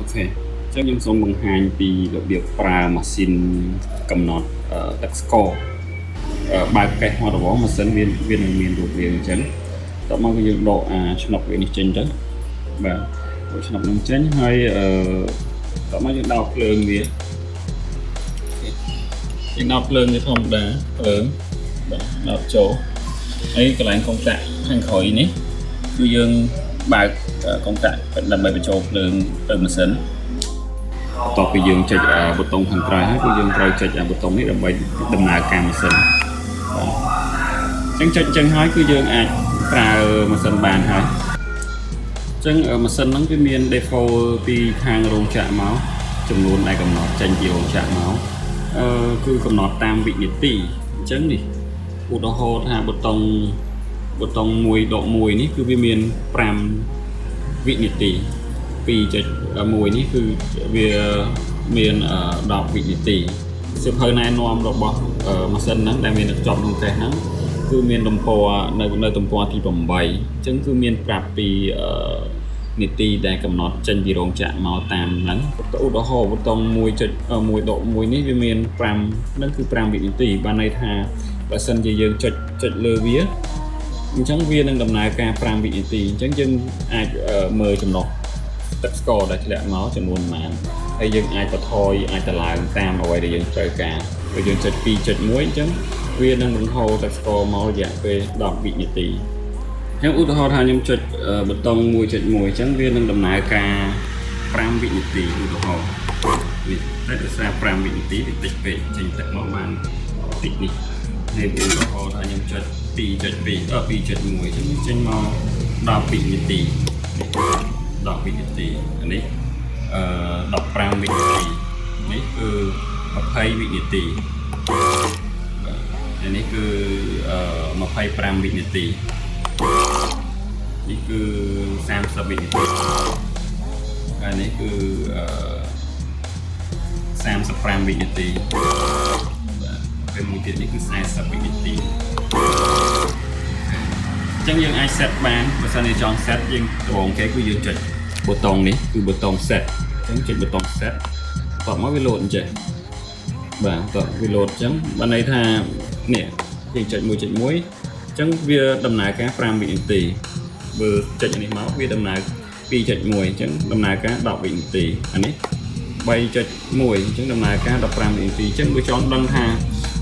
OK អញ្ចឹងខ្ញុំសូមបង្ហាញពីរបៀបប្រើម៉ាស៊ីនកំណត់ទឹកស្ករបើកកេសមកដំបូងម៉ាស៊ីនវានឹងមានរូបរាងអញ្ចឹងតោះមកគឺយើងដកអាឆ្នុកវានេះចេញទៅបាទដកឆ្នុកនឹងចេញហើយអឺតោះមកយើងដោតភ្លើងវាយើងដោតភ្លើងវាធម្មតាភ្លើងបាទដោតចូលហើយកន្លែងកុងតាក់ខាងក្រោយនេះគឺយើងបើកកុងតាក់ដើម្បីបញ្ចូលភ្លើងទៅម៉ាស៊ីន បន្ទាប់ពីយើងចុចប៊ូតុងខាងក្រៅហើយគឺយើងត្រូវចុចប៊ូតុងនេះដើម្បីដំណើរការម៉ាស៊ីនបាទអញ្ចឹងចុចអញ្ចឹងហើយគឺយើងអាចប្រើម៉ាស៊ីនបានហើយអញ្ចឹងម៉ាស៊ីនហ្នឹងវាមាន default ពីខាងរោងចក្រមកចំនួនដែលកំណត់ចេញពីរោងចក្រមកគឺកំណត់តាមវិនាទីអញ្ចឹងនេះឧទាហរណ៍ថាប៊ូតុងប៊ូតុង1ដក1នេះគឺវាមាន5វិនាទី2.1នេះគឺវាមាន10វិនាទីសៀវភៅណែនាំរបស់ម៉ាស៊ីនហ្នឹងដែលមានជាប់ក្នុងកេសហ្នឹងគឺមានទំព័រនៅទំព័រទី8អញ្ចឹងគឺមានប្រាប់ពីនាទីដែលកំណត់ចេញពីរោងចក្រមកតាមហ្នឹងឧទាហរណ៍ប៊ូតុង1.1ដក1នេះវាមាន5ហ្នឹងគឺ5វិនាទីបានន័យថាបើសិនជាយើងចុចចុចលើវាអញ្ចឹងវានឹងដំណើរការ5វិនាទីអញ្ចឹងយើងអាចមើលចំណុះទឹកស្ករដែលធ្លាក់មកចំនួនប៉ុន្មានហើយយើងអាចបន្ថយអាចតម្លើងតាមអ្វីដែលយើងត្រូវការបើយើងចុច2.1អញ្ចឹងវានឹងបង្ហូរទឹកស្ករមករយៈពេល10វិនាទីអញ្ចឹងឧទាហរណ៍ថាខ្ញុំចុចប៊ូតុង1.1អញ្ចឹងវានឹងដំណើរការ5វិនាទីឧទាហរណ៍នេះតែដោយសារ5វិនាទីវាតិចពេកចេញទឹកមកបានតិចនេះហើយឧទាហរណ៍ថាខ្ញុំចុច2.2អឺ2.1អញ្ចឹងចេញមក10វិនាទី10វិនាទីអានេះអឺ15វិនាទីនេះគឺ20វិនាទីបាទអានេះគឺអឺ25វិនាទីនេះគឺ30វិនាទីអានេះគឺអឺ35វិនាទីបាទពេលមួយទៀតនេះគឺ40វិនាទីអញ្ចឹងយើងអាច set បានបើសិនជាចង់ set យើងដំបូងគេគឺយើងចុចប៊ូតុងនេះគឺប៊ូតុង set អញ្ចឹងចុចប៊ូតុង set បន្ទាប់មកវា load អញ្ចឹងបាទបន្ទាប់វា load អញ្ចឹងបានន័យថានេះយើងចុច1.1អញ្ចឹងវាដំណើរការ5វិនាទីបើចុចនេះមកវាដំណើរ2.1អញ្ចឹងដំណើរការ10វិនាទីអានេះ3.1អញ្ចឹងដំណើរការ15វិនាទីអញ្ចឹងបើចង់ដឹងថា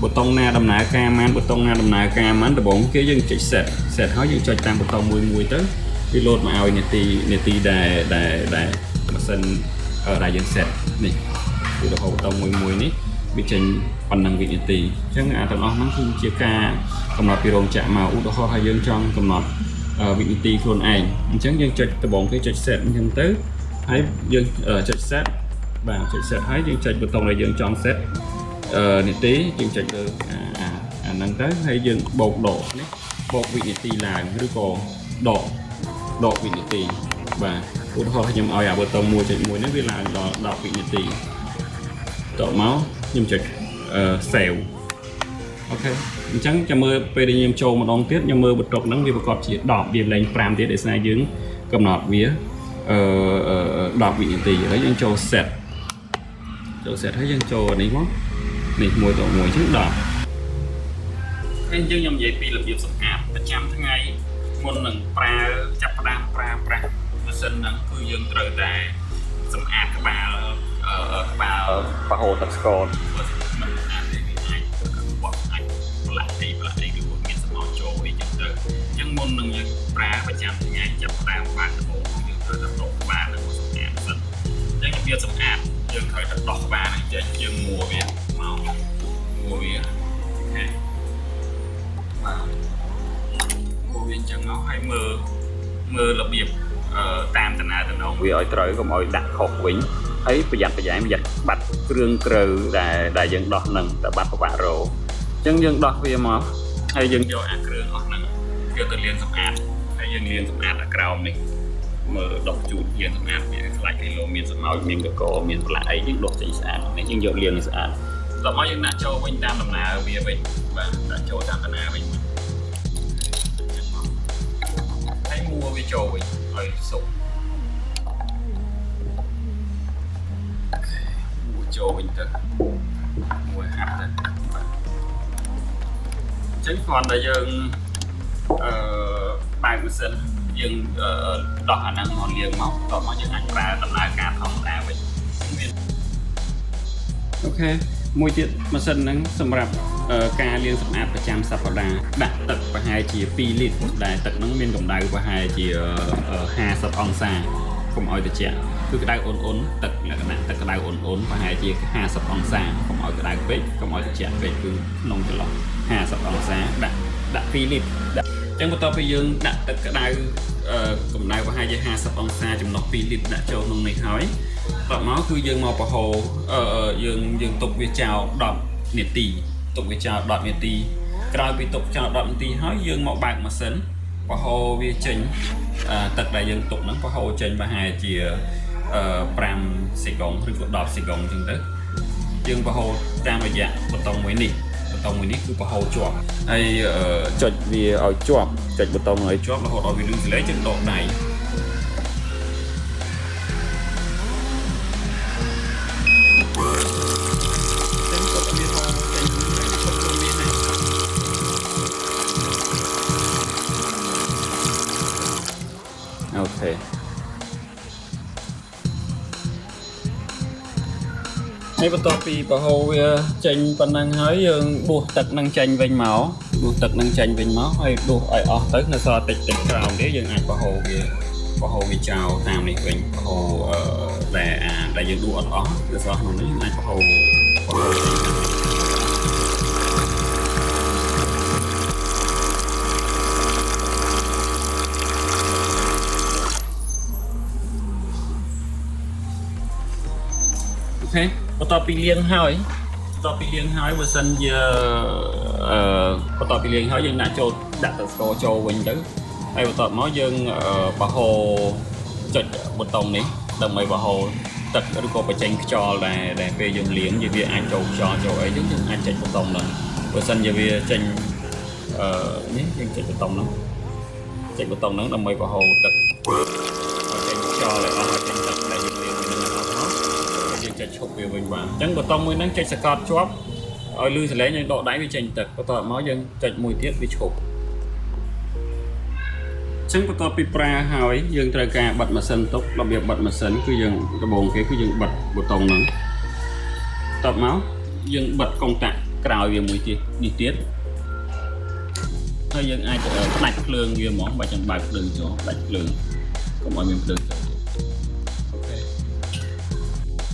ប៊ូតុងណាដំណើរការម៉ានប៊ូតុងណាដំណើរការម៉ានដំបូងគេយើងចុច set set ហើយយើងចុចតាមប៊ូតុងមួយមួយទៅវា load មកឲ្យនាទីនាទីដែលដែលដែលម៉ាស៊ីនដែលយើង set នេះឧទាហរណ៍ប៊ូតុងមួយមួយនេះវាចេញប៉ុណ្ណឹងវិនាទីអញ្ចឹងអាទាំងអស់ហ្នឹងគឺជាការកំណត់ពីរោងចក្រមកឧទាហរណ៍ថាយើងចង់កំណត់វិនាទីខ្លួនឯងអញ្ចឹងយើងចុចដំបូងគេចុច set អញ្ចឹងទៅហើយយើងចុច set បាទចុច set ហើយយើងចុចប៊ូតុងដែលយើងចង់ set នាទីយើងចុចលើអាអាអាហ្នឹងទៅហើយយើងបូកដកនេះបូកវិនាទីឡើងឬក៏ដកដកវិនាទីបាទឧទាហរណ៍ខ្ញុំឲ្យអាប៊ូតុង1.1នេះវាឡើងដល់10វិនាទីតមកខ្ញុំចុចអឺ save OK អញ្ចឹងចាំមើលពេលដែលខ្ញុំចូលម្ដងទៀតខ្ញុំមើលបន្ទប់ហ្នឹងវាប្រកាសជា10វាលែង5ទៀតដោយសារយើងកំណត់វាអឺ10វិនាទីឥឡូវយើងចូល set ចូល set ហើយយើងចូលនេះមកនេះ1ទៅ1អញ្ចឹង10ហើយអញ្ចឹងខ្ញុំនិយាយពីរបៀបសម្អាតប្រចាំថ្ងៃមុននឹងប្រើចាប់ផ្ដើមប្រើប្រាស់ម៉ាស៊ីនហ្នឹងគឺយើងត្រូវតែសម្អាតក្បាលក្បាលបង្ហូរទឹកស្ករបើមិនសម្អាតទេវាអាចបត់អាចប្រឡាក់អីប្រឡាក់អីឬក៏មានសំណល់ចូលអីចឹងទៅអញ្ចឹងមុននឹងយើងប្រើប្រចាំថ្ងៃចាប់ផ្ដើមបើកដំបូងគឺយើងត្រូវតែដកក្បាលហ្នឹងមកសម្អាតសិនអញ្ចឹងរបៀបសម្អាតយើងត្រូវតែដោះក្បាលហ្នឹងចេញយើងមួវាមកមួវា OK បាទមួវាអញ្ចឹងមកហើយមើលមើលរបៀបអឺតាមដំណើរតំណងវាឲ្យត្រូវកុំឲ្យដាក់ខុសវិញហើយប្រយ័ត្នប្រយែងប្រយ័ត្នបាត់គ្រឿងក្រៅដែលដែលយើងដោះនឹងតែបាត់ប្របាក់រោអញ្ចឹងយើងដោះវាមកហើយយើងយកអាគ្រឿងអស់ហ្នឹងយកទៅលាងសម្អាតហើយយើងលាងសម្អាតអាក្រោមនេះមើលដោះជូតលាងសម្អាតវាខ្លាចគេលោមានសម្ោចមានកកមានប្រឡាក់អីយើងដោះចេញស្អាតនេះយើងយកលាងឲ្យស្អាតដល់មកយើងដាក់ចូលវិញតាមដំណើរវាវិញបាទដាក់ចូលតាមដំណើរវិញចឹងមកហើយមួវាចូលវិញឲ្យសុក ចូលវិញទៅមួយហាប់ទៅបាទអញ្ចឹងគ្រាន់តែយើងអឺបើកម៉ាស៊ីនយើងអឺដោះអាហ្នឹងមកលាងមកបន្ទាប់មកយើងអាចប្រើដំណើរការធម្មតាវិញមាន OK មួយទៀតម៉ាស៊ីនហ្នឹងសម្រាប់អឺការលាងសម្អាតប្រចាំសប្តាហ៍ដាក់ទឹកប្រហែលជា2លីត្រដែលទឹកហ្នឹងមានកម្ដៅប្រហែលជា50អង្សាកុំឲ្យត្រជាក់គឺក្ដៅអ៊ុនអ៊ុនទឹកលក្ខណៈទឹកក្ដៅអ៊ុនអ៊ុនប្រហែលជា50អង្សាកុំឲ្យក្ដៅពេកកុំឲ្យត្រជាក់ពេកគឺក្នុងចន្លោះ50អង្សាដាក់ដាក់2លីត្រដាក់អញ្ចឹងបន្ទាប់ពីយើងដាក់ទឹកក្ដៅអឺកម្ដៅប្រហែលជា50អង្សាចំណុះ2លីត្រដាក់ចូលក្នុងនេះហើយ តបមកគឺយើងមកបង្ហូរអឺយើងយើងទុកវាចោល10នាទីទុកវាចោល10នាទីក្រោយពីទុកចោល10នាទីហើយយើងមកបើកម៉ាស៊ីនបង្ហូរវាចេញអឺទឹកដែលយើងទុកហ្នឹងបង្ហូរចេញប្រហែលជាអឺ5សេកុងឬក៏10សេកុងអញ្ចឹងទៅយើងបង្ហូរតាមរយៈប៊ូតុងមួយនេះប៊ូតុងមួយនេះគឺបង្ហូរជាប់ហើយចុចវាឲ្យជាប់ចុចប៊ូតុងឲ្យជាប់រហូតដល់វាលឺសលេងយើងដកដៃ ចឹងគាត់វាហូរចេញហើយឈប់ខ្លួនវាហើយ OK ហើយបន្ទាប់ពីបង្ហូរវាចេញប៉ុណ្ណឹងហើយយើងដួសទឹកនឹងចេញវិញមកដួសទឹកនឹងចេញវិញមកហើយដួសឲ្យអស់ទៅនៅសល់តិចតិចក្រោមនេះយើងអាចបង្ហូរវាបង្ហូរវាចោលតាមនេះវិញបង្ហូរអឺដែលអាដែលយើងដួសអត់អស់នៅសល់ក្នុងនេះយើងអាចបង្ហូរបង្ហូរចេញតាមនេះ OK បន្ទាប់ពីលាងហើយបន្ទាប់ពីលាងហើយបើសិនជាអឺបន្ទាប់ពីលាងហើយយើងដាក់ចូលដាក់ទឹកស្ករចូលវិញទៅហើយបន្ទាប់មកយើងបង្ហូរចុចប៊ូតុងនេះដើម្បីបង្ហូរទឹកឬក៏បញ្ចេញខ្យល់ដែលដែលពេលយើងលាងយើងវាអាចចូលខ្យល់ចូលអីយើងយើងអាចចុចប៊ូតុងហ្នឹងបើសិនជាវាចេញអឺនេះយើងចុចប៊ូតុងហ្នឹងចុចប៊ូតុងហ្នឹងដើម្បីបង្ហូរទឹកឲ្យចេញខ្យល់ឲ្យអស់ឲ្យចេញទឹកដែលយើងលាងវានឹងអស់មក យើងចុចឈប់វាវិញបានអញ្ចឹងប៊ូតុងមួយហ្នឹងចុចសកត់ជាប់ឲ្យលឺសលេងយើងដកដៃវាចេញទឹកបន្ទាប់មកយើងចុចមួយទៀតវាឈប់អញ្ចឹងបន្ទាប់ពីប្រើហើយយើងត្រូវការបិទម៉ាស៊ីនទុករបៀបបិទម៉ាស៊ីនគឺយើងដំបូងគេគឺយើងបិទប៊ូតុងហ្នឹងបន្ទាប់មកយើងបិទកុងតាក់ក្រោយវាមួយទៀតនេះទៀតហើយយើងអាចផ្ដាច់ភ្លើងវាហ្មងបើចង់បើកភ្លើងចូលផ្ដាច់ភ្លើងកុំឲ្យមានភ្លើង